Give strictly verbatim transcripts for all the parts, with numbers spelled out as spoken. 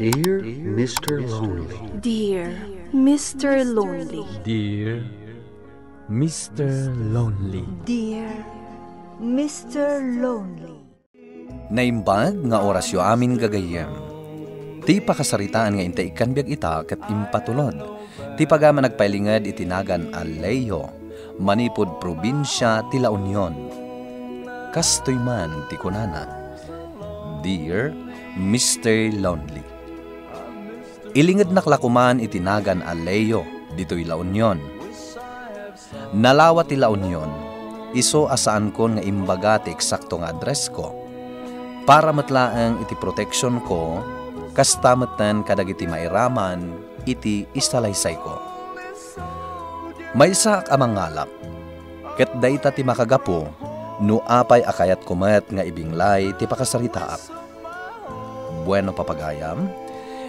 Dear Mister Lonely. Dear Mister Lonely. Dear Mister Lonely. Dear Mister Lonely. Naimbag nga orasyo amin gagayyem. Ti pakasaritaan nga intay ikkan biag ita ket impatulod. Ti pagayam a nagpailinged iti nagan a Leo, manipud probinsia ti La Union. Kastoy man ti kunana, Dear Mister Lonely. Ilingednak la koman iti nagan a Leo ditoy La Union. Nalawa ti La Union, isu a saankon nga imbaga ti eksakto nga addressko. Para met laeng iti proteksionko, kasta metten kadagiti mairaman iti isalaysayko. Maysaak a mangalap, ket dayta ti makagapu no apay a kayatko met nga ibinglay ti pakasaritaak. Bueno, papagayam,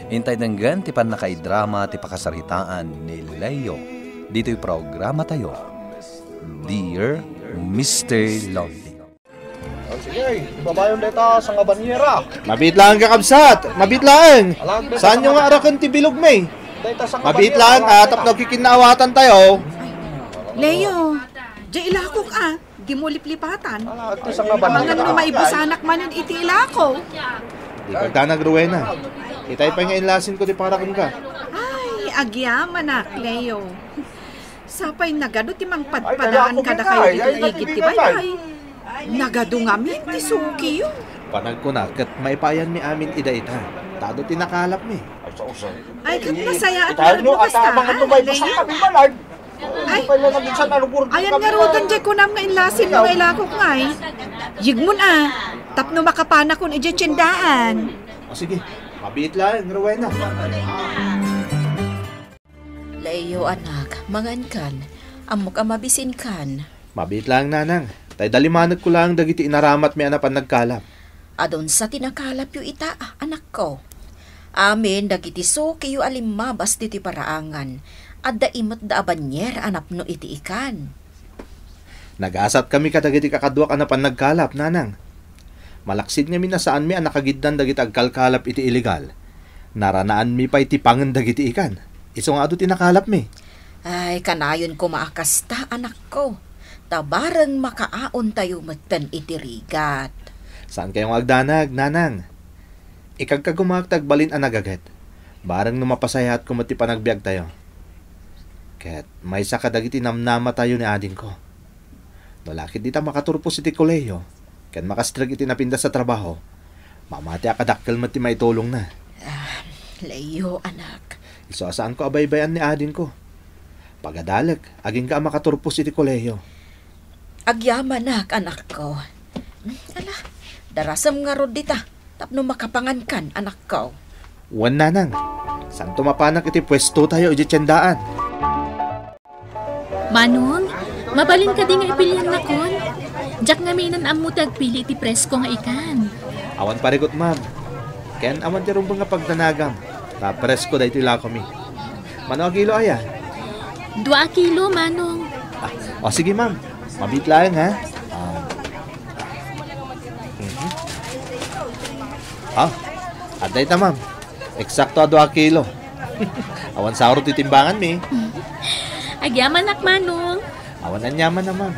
intay denggen ti pannakaidrama ti pakasaritaan ni Leo ditoy programatayo, Dear Mister Lonely. Oh, sige, ibabayon dayta sangabanyera. Mabiit laeng, kakabsat. Mabiit laeng. Alag dayta Saanyo nga sangabanyera. Araken ti bilog mi? Dayta sangabanyera. Mabiit laeng, ah, tapno agkikinnaawatan tayo. Leo, di ilakok, ah. Di mo liplipatan. Ala, agto sa nga Amangan no maibusanak manen iti ilako. Di pagdanag, Rowena. Itay pay nga inlasin ko ti para kenka. Ay, agyamanak, Leo. Sapay nagadu ti mangpadpadaan kadakayo ditoy igid ti baybay. Nagadu ngamin ti sukiyo. Panagkuna ket maipayan mi amin ida ita. Tado ti nakalap mi. Ay, ket nasayaat nga rugmo kasta, ah, Leo. Ay, ayan nga rudan jay kunam nga inlasin mo nga ilakok ngay. Yegmon a, tapno makapanakon idiay tiendaan. O sige, mabiit laeng, Rowena. Leo, anak, mangankan. Ammok a mabisinkan. Mabiit laeng, nanang. Tay dalimanekko laeng dagiti inaramatmi a napan nagkalap. Adunsa ti nakalapyo ita, anakko? Amin dagiti sukiyo a limmabas ditoy paraangan, adda imetda a banier a napno iti ikan. Nagasatkami kadagiti kakaduak a napan nagkalap, nanang. Malaksid ngamin a saanmi a nakagiddan dagiti agkalkalap iti iligal. Naranaanmi pay ti pangen dagiti ikan. Isu nga adu ti nakalapmi. Ay, kanayon koma a kasta, anakko. Ta bareng makaaontayo metten iti rigat. Saankayo nga agdanag, nanang. Ikagkagumaak ti agbalin a nagaget. Bareng no mapasayaatko met ti panagbiagtayo. Ket maysa kadagiti namnamatayo ni adingko. No la ket dita makaturpos iti kolehiyo, ken makastrek iti napintas a trabaho, mamatiak a dakkel met ti maitulongna. Ah, Leo, anak. Isu a saanko a baybay-an ni adingko. Pagadalek, agingga a makaturpos iti kolehiyo. Agyamanak, anakko. Ala, darasem ngarud dita, tapno makapangankan, anakko. Wen, nanang, saanto mapanak iti puestotayo idiay tiendaan. Manong, mabalin kadi nga ipiliannakon? Diak ngamin ammo ti agpili iti presko nga ikan. Awan parigut, ma'am. Ken awan ti rumbeng nga pagdanagam. Ta presko daytoy lakomi. Mano a kilo aya? Dua a kilo, Manong. Ah, o, sige, ma'am. Mabiit laeng, ha? Ah. Mhm. Ah, adda ita, ma'am. Eksakto a dua kilo. Awan sao ti timbanganmi. Agyamanak, Manong. Awan aniaman a, ma'am.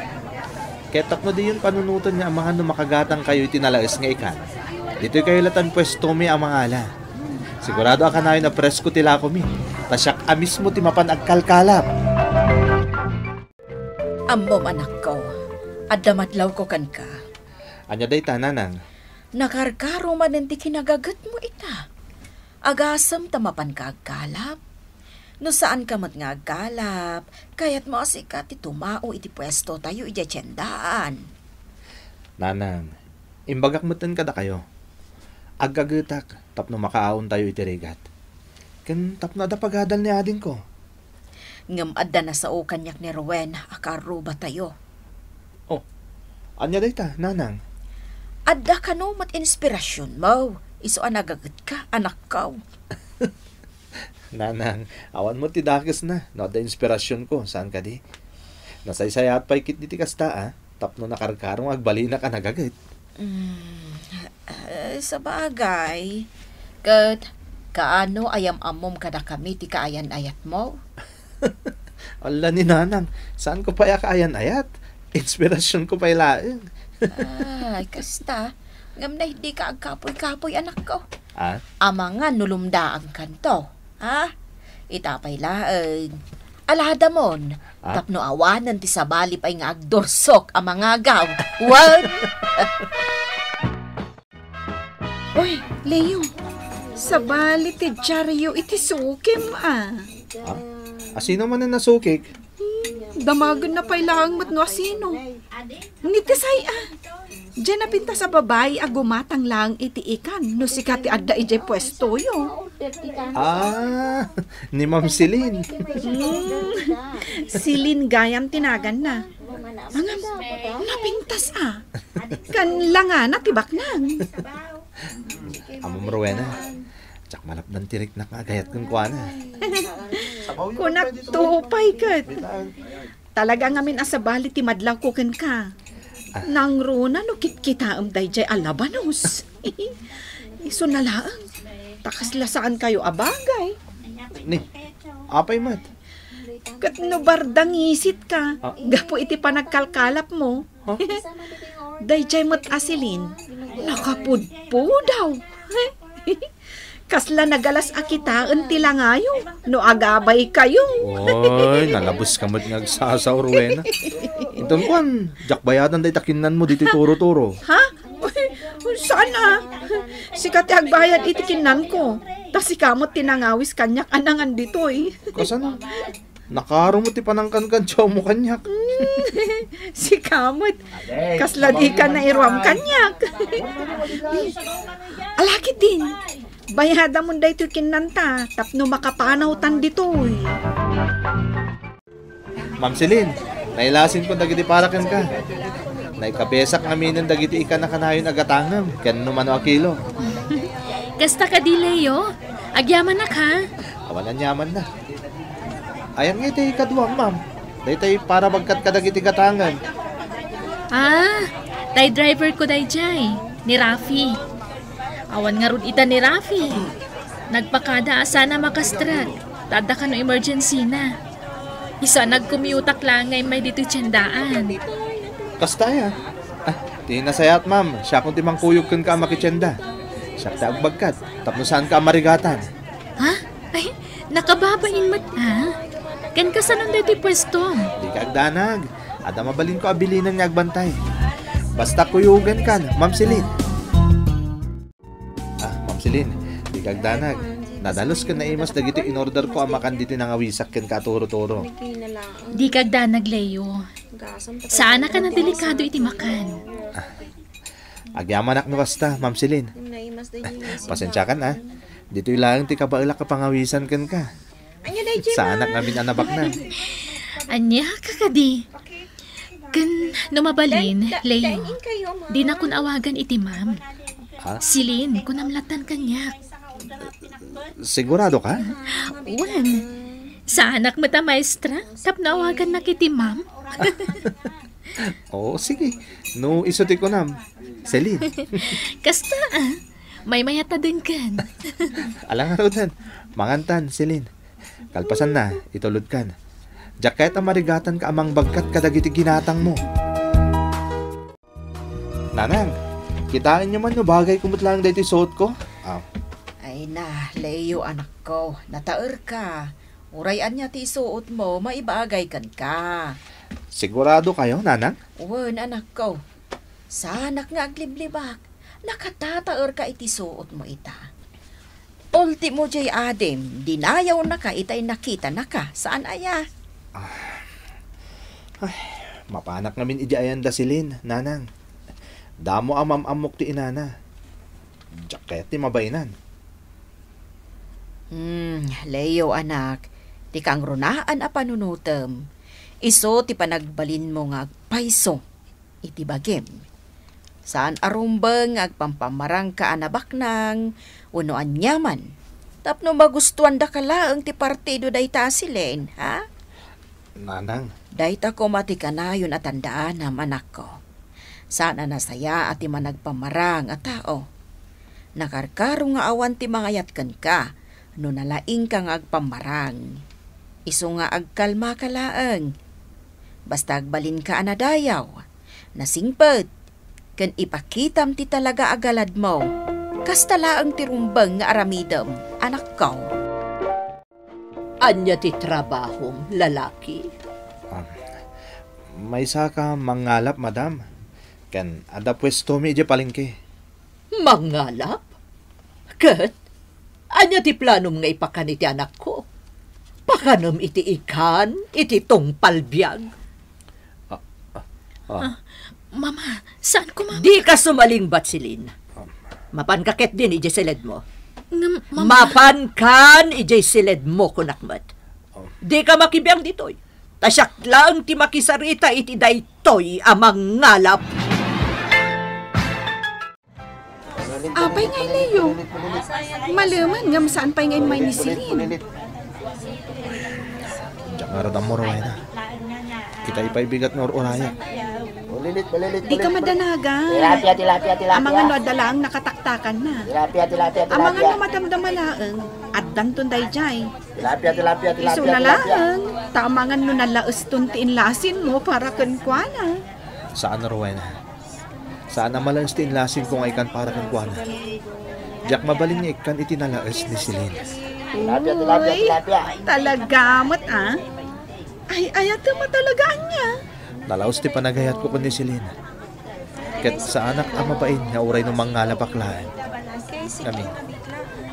Ket tapno diyon panunoten nga amangan no makagatangkayo iti nalaes nga ikan, ditoykayo latta puestomi a mangala. Sigurado a kanayon a presko ti lakomi, ta siak a mismo ti mapan agkalkalap. Ammom, anakko, adda madlawko kenka. Ania dayta, nanang? Nakarkaro manen ti kinagagetmo ita. Agasem ta mapanka agkalap. No saanka met nga agkalap, kayatmo a sika ti tumao iti puestotayo idiay tiendaan. Nanang, imbagak metten kadakayo. Aggagetak tapno makaaontayo iti rigat. Ken tapno adda pagadal ni adingko. Ngem adda nasao kaniak ni Rowena a kaarrubatayo. Oh, ania dayta, nanang? Adda kano met inspirasionmo, isu a nagagetka, anakko. Nanang, awan met ti dakesna no adda inspirasionko, saan kadi? Nasaysayaat pay ketdi ti kasta, a, tapno nakarkaro nga agbalinak a nagaget. Mm, eh, sabagay. Ket, Kaano a yam-ammom kadakami ti kaayan-ayatmo? Ala ni Nanang, saanko pay a kaayan-ayat. Inspirasionko pay laeng. Ay, kasta. Ngem na, dika agkapuy-kapuy, anakko. Ah? Amangan no lumdaangkanto. Ha? Ita pay laeng. Aladamon. Ah? Tapno awanen ti sabali pay nga agdursok a mangagaw. Wen? Uy, Leo, sabali ti diario iti sukim, a. Ah? Asino manen a sukik? Hmm, damagenna pay laeng met no asino. Ni ti say, a. Diay napintas a babai a gumatang laeng iti ikan no sika ti adda idiay puestoyo. Ah, ni Ma'am Celine. Hmm, Celine gayam ti naganna. Ngem, napintas, a. Kan langana ti baknang. Ammom, Rowena, diak malapdan ti riknak nga agayat kenkuana. Kunak to pay ket. Talaga ngamin a sabali ti madlawko kenka. Ah. Nangruna no kitkitaem daydiay a labanos. Isu na laeng. Ta kasla saankayo a bagay. Ni, apay met? Ket no bardangisit ka, ah, gapu iti panagkalkalapmo. Ha? Daydiay met a Celine, nakapudpudaw. Kasla nagalas a kitaen ti langayo no agabaykayo. Oy, nalabes ka met nga agsasao, Rowena. Inton kuan, diak bayadan dayta kinnanmo ditoy turo-turo. Ha? Uy, saan a? Sika ti agbayad iti kinnanko. Ta sika met ti nangawis kaniak a nangan ditoy. Kasano? Nakaro met ti panangkankantiawmo kaniak. Sika met. Kasla dika nairuam kaniak. Ala ketdin. Bayadamon daytoy kinnanta tapno makapanawtan ditoy. Ma'am Celine, nailasinko dagiti para kenka. Naikapesak ngaminen dagiti ikan a kanayon a gatangem ken no mano a kilo. Kasta kadi, Leo? Agyamanak, ha? Awan aniamanna. Ayan nga iti kaduam, ma'am. Daytay para bagkat kadagiti gatangem. Ah, tay driverko daydiay, ni Rafi. Awan ngarud ita ni Rafi. Nagpakada a saan a makastrek, ta adda kano emergency-na. Isu a nagkumyutak laeng nga immay ditoy tiendaan. Kasta aya? Ah, ti nasayaat, ma'am. Siakon ti mangkuyog kenka a makitienda. Siak ti agbagkat, tapno saanka a marigatan. Ha? Ay, nakababain met, ha? Ken kasanon daytoy puestom? Dika agdanag. Adda mabalinko a bilinen nga agbantay. Basta kuyogenkan, Ma'am Celine. Ah, Ma'am Celine, dika agdanag. Nadalus ken naimas dagiti in-orderko a makan ditoy nangawisak kenka a turo-turo. Dika agdanag, Leo. Saanak a nadelikado iti makan. Ah, agyamanak no kasta, Ma'am Celine. Pasensiakan, a. Ditoy laeng ti kabaelak a pangawisan kenka. Saanak ngamin a nabaknang. Ania ka kadi? Ken no mabalin, Leo, dinakon awagan iti ma'am. Ha? Celine, kunam lattan kaniak. Sigurado ka? Wen. Saanak met a maestra tapno awagannak iti ma'am. Oo, sige. No isu ti kunam, Celine. Kasta, a. Maymayat a denggen. Ala ngaruden. Mangantan, Celine. Kalpasanna, itulodkan. Diak kayat a marigatanka a mangbagkat kadagiti ginatangmo. Nanang, kitaenyo man no bagayko met laeng daytoy suotko? Ah. Ay na, Leo, anakko, nataerka. Uray ania ti isuotmo, maibagay kenka. Sigurado kayo, Nanang? Wen, anakko. Saanak nga agliblibak. Nakatataerka iti suotmo ita. Ultimo diay adim, dinayawnaka itay nakitanaka. Saan aya? Ah. Ay, mapanak ngamin idi ayan da Celine, Nanang. Damo a mam-ammok ti inana. Diak kayat ti mabainan. Hmm, Leo, anak, ti kangrunaan a panunotem, isu ti panagbalinmo nga agpayso iti bagim. Saan a rumbeng nga agpampamarangka a nabaknang wenno aniaman tapno magustuandaka laeng ti partido dayta a Celine, ha? Nanang. Dayta koma ti kanayon a tandaanam, anakko. Saan a nasayaat ti managpamarang a tao. Nakarkaro nga awan ti mangayat kenka, No nalaingka nga agpammarang, isu nga agkalmaka laeng. Basta agbalinka a nadayaw, nasingpet, ken ipakitam ti talaga a galadmo, kasta laeng ti rumbeng nga aramidem, anakko. Ania ti trabahom, lalaki? Um, maysaka mangngalap, madam. Ken adda puestomi idiay palengke. Mangngalap? Ket ania ti planom nga ipakan iti anakko? Pakanem iti ikan, iti tungpal biag. Ah, ah, ah. Ah, Mama, saan ko, Mama? Dika sumalingbat, Celine. Um. Mapanka ketdin idiay siledmo. Ngem, Mama. Mapankan idiay siledmo, kunak met. Um. Dika makibiang ditoy. Ta siak laeng ti makisarita iti daytoy a mangngalap. Apay ngay, Leo? Malemen ngem saan pay nga immay ni Celine. Diak ngarud ammo, Rowena. Ita pay bigat nga ur-urayak. Dika madanagan. Tilapia, tilapia, tilapia. Amangan no adda laeng nakataktakanna. Tilapia, tilapia, tilapia. Amangan no madamdama laeng, addanton daydiay. Tilapia, tilapia, tilapia, tilapia. Isuna laeng, ta amangan no nalaeston ti inlasinmo para kenkuana. Saan, Rowena. Saan a malaes ti inlasinko nga ikan para kenkuana. Diak mabalin nga ikkan iti nalaes ni Celine. Tilapia, tilapia, tilapia. Uy, talaga met, ah. Ay-ayatem a talaga ania. Nalaos ti panagayatko ken ni Celine. Ket saanak a mabain nga uray no mangngalabak laeng. Ngamin,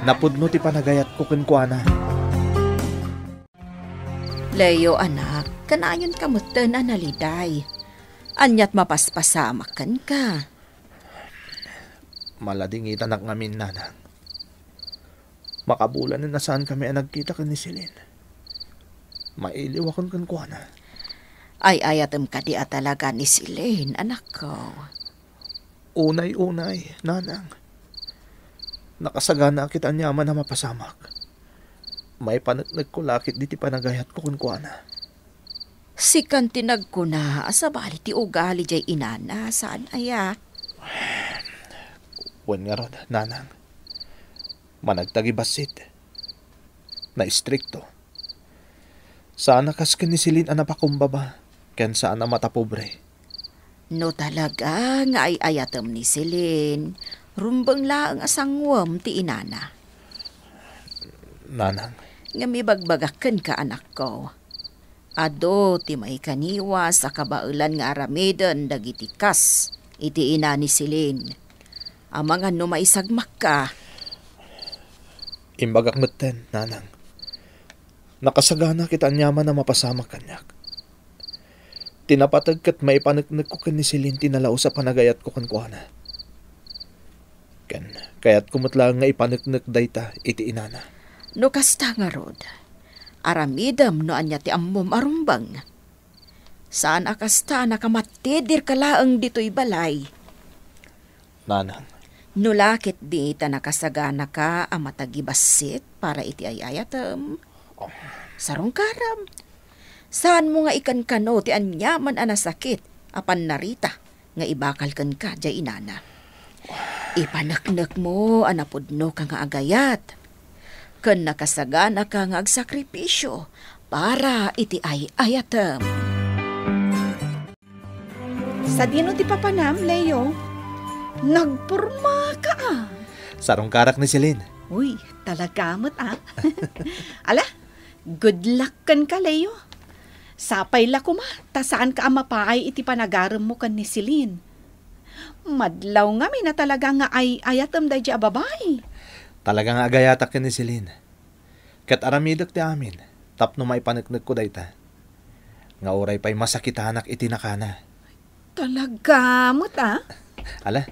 napudno ti panagayatko kenkuana. Leo, anak, kanayonka metten a naliday. Aniat mapaspasamak kenka? Maladingitanak ngamin, nanang. Makabulanen a saankami a nagkita ken ni Celine. Mailiwakon kenkuana. Ay-ayatem kadi a talaga ni Celine, anakko? Unay-unay, nanang. Nakasaganaak iti aniaman a mapasamak. Maipaneknekko la ketdi ti panagayatko kenkuana. Sikan ti nagkuna a sabali ti ugali diay inana, saan aya? Wen ngarud, nanang. Managtagibassit. Naistrikto. Saan a kas ken ni Celine a napakumbaba, ken saan a matapobre. No talaga nga ay-ayatem ni Celine, rumbeng laeng a sanguem ti inana. Nanang. Ngem ibagbagak kenka, anakko. Adu ti maikaniwas a kabaelan nga aramiden dagiti kas iti ina ni Celine. Amangan no maisagmakka. Imbagak metten, nanang. Nakasagana ket aniaman a mapasamak kaniak. Ti napateg ket maipaneknekko ken ni Celine ti nalaus a panagayatko kenkuana. Ken kayatko met laeng nga ipaneknek dayta iti inana. No kasta ngarud, aramidem no ania ti ammom a rumbeng. Saan a kasta a nakamattidirka laeng ditoy balay. Nanang. No la ketdi ta nakasaganaka a matagibassit para iti ay-ayatem, oh, sarungkaram. Saanmo nga ikankano ti aniaman a nasakit a pannarita nga ibakal kenka diay inana. Ipaneknekmo a napudnoka nga agayat, ken nakasaganaka nga agsakripisio para iti ay-ayatem. Sadino ti papanam, Leo? Nagpormaka, a. Sarungkarak ni Celine. Uy, talaga met, a. Ala, good luck kenka, Leo. Sapay la koma, ta saanka a mapaay iti panagaremmo ken ni Celine. Madlaw ngamin a talaga nga ay-ayatem daydiay a babai. Talaga nga agayatak ken ni Celine. Ket aramidek ti amin tapno maipaneknekko dayta, nga uray pay masakitanak iti nakana. Talaga met, a? Ala,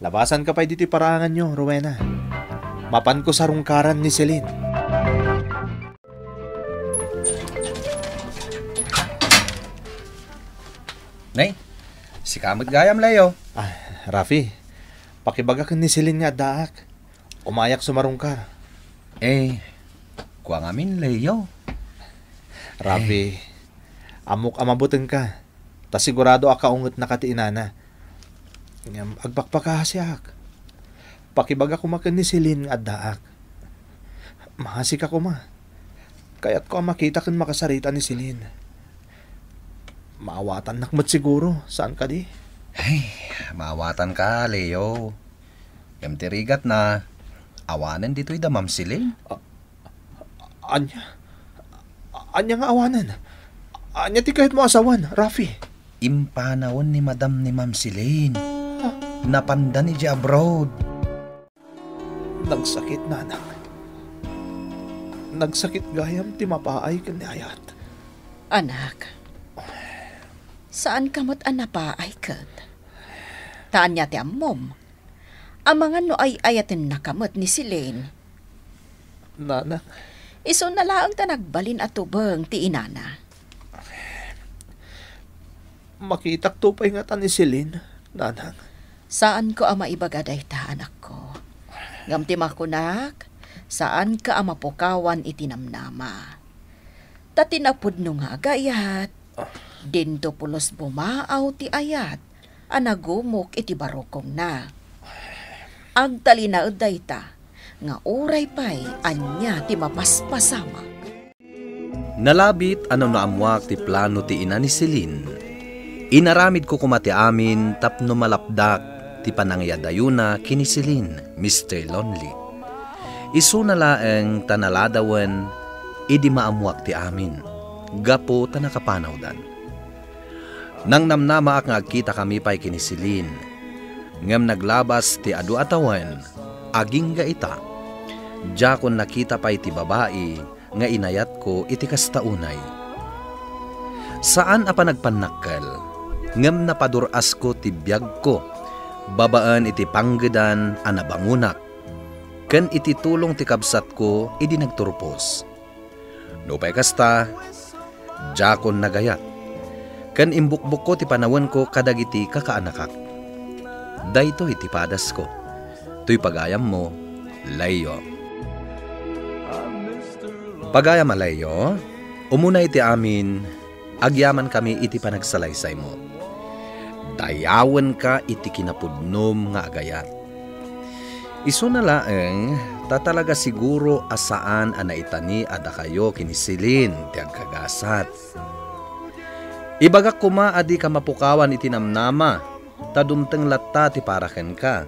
labasanka pay ditoy paraanganyo, Rowena. Mapanko sarungkaran ni Celine. Nay, sika met gayam, Leo. Ah, Rafi, pakibagak ken ni Celine nga addaak. Umayak sumarungkar. Eh, kua ngamin, Leo. Rafi, eh, ammok a mabutengka, ta sigurado a kaungetnaka ti inana. Ngem agpakpakasiak. Pakibaga koma ken ni Celine nga addaak. Maasika koma. Kayatko a makita ken makasarita ni Celine. Maawatannak met siguro, saan kadi? Ay, maawatanka, Leo. Ngem ti rigatna, awanen ditoy da Ma'am Celine? A-, ania? Ania nga awanen? Ania ti kayatmo a sawen, Rafi? Impanawen ni Madam ni Ma'am Celine. Ha? Napanda ni di abroad. Nagsakit, nanang. Nagsakit gayam ti mapaay ken ni ayat. Anak, saanka met a napaay ket? Ta ania ti ammom? Amangan no ay-ayatennaka met ni Celine. Nanang. Isuna laeng ta nagbalin a tubeng ti inana. Makitakto pay ngata ni Celine, nanang. Saanko a maibaga dayta, anakko. Ngem ti makunak, saanka a mapukawan iti namnama. Ta ti napudno nga agayat, dinto pulos bumaaw ti ayat a nagumok iti barukongna. Agtalinaed dayta nga uray pay ania ti mapaspasamak. Nalabit a no naammoak ti plano ti ina ni Celine, inaramidko koma ti amin tapno malapdak ti panangayadayona ken ni Celine, Mister Lonely. Isuna laeng ta naladawen idi maammoak ti amin, gapu ta nakapanawdan. Nangnamnamaak nga agkitakami pay ken ni Celine, ngem naglabas ti adu a tawen, agingga ita, diakon nakita pay ti babai nga inayatko iti kasta unay. Saan a panagpannakkel, ngem napadur-asko ti biagko babaen iti panggedan a nabangonak ken iti tulong ti kabsatko idi nagturpos. Nupay kasta, diakon nagayat, ken imbukbukko ti panawenko kadagiti kakaanakak. Daytoy ti padasko. Toy pagayammo, Leo. Pagayam a Leo, umuna iti amin, agyamankami iti panagsalaysaymo. Dayawenka iti kinapudnom nga agayat. Isuna laeng, ta talaga siguro a saan a naitani a dakayo ken ni Celine ti agkagasat. Ibagak koma a dika mapukawan iti namnama, ta dumteng latta ti para kenka.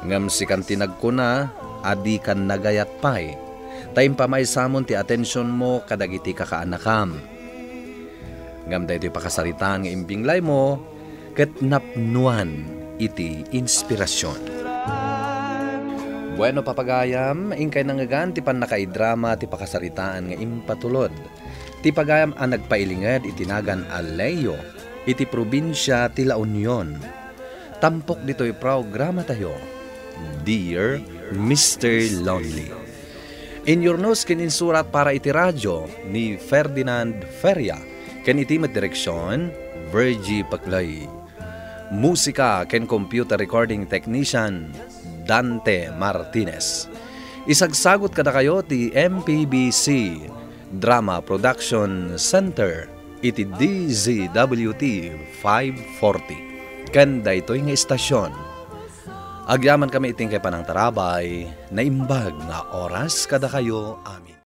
Ngem sikan ti nagkuna a dikan nagayat pay, ta impamaysamon ti atensionmo kadagiti kakaanakam. Ngem daytoy pakasaritaan nga imbinglaymo ket napnoan iti inspirasion. Bueno, papagayam, inkay nangngegan ti pannakaidrama ti pakasaritaan nga impatulod ti pagayam a nagpailinged iti nagan a Leo iti probinsia ti La Union. Tampok ditoy programatayo, Dear Mister Lonely. Inyurnos ken insurat para iti radio ni Ferdinand Feria, ken iti met direksion, Virgie Paclay. Musika ken computer recording technician, Dante Martinez. Isagsagut kadakayo ti M P B C Drama Production Center iti D Z W T five forty. Ken daytoy nga istasyon, agyamankami iti inkay panangtarabay, naimbag nga oras kadakayo amin.